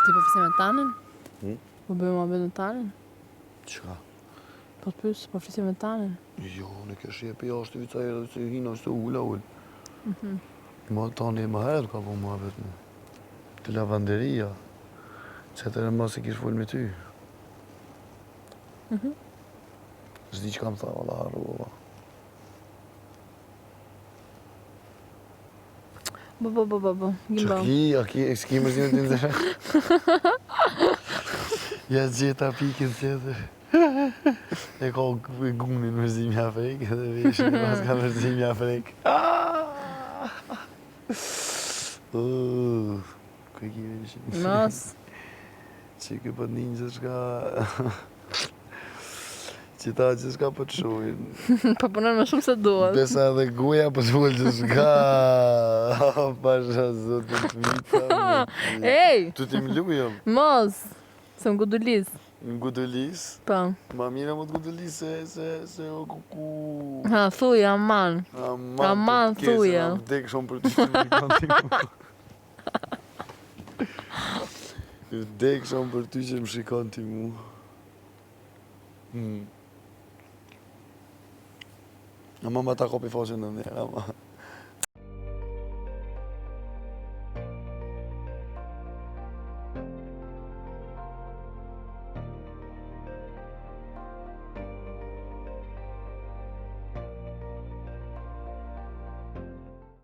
Ti po flisje me Tanin? Hmm? Po bëjmë muhabet me Tanin? Çka? Po të pys, po flisje me Tanin? Jo, në kjo shje për jashtë, vica e dhe se hina, se ula ul. Mhm. Ma Tani ma herët ka bo muhabet mu. Te lavanderia. Që atëherë mos e kish fol me ty. Mhm. S'di që kam tha, valla, harrova. Bo, bo, bo, bo, bo. Që ki, a ki, e s'ki më zinë të ndërë. Ja gjeta pikën tjetër. E ka gunin më zimja Afrikë, edhe veshin e pas ka më zimja Afrikë. Uh, ku e ki veshin? Mos. Që kë po të njën gjithçka... Që ta gjithçka po të shujnë. Po punon më shumë se duhet. Besa edhe goja po të fol gjithçka. Pasha zotin të mita. Ej! Tu ti më lujëm. Mos! Se më gudulis. Më gudulis? Po. Ma mira më të gudulis se, se, se o kuku. Ha, thuj, aman. Aman, Aman, për të kesën, thuja. a vdek shumë për ty që më shikon ti mu. Vdek shumë për ty që më shikon ti mu. Hmm. Ama ma ta kopi faqen në njerë, ama.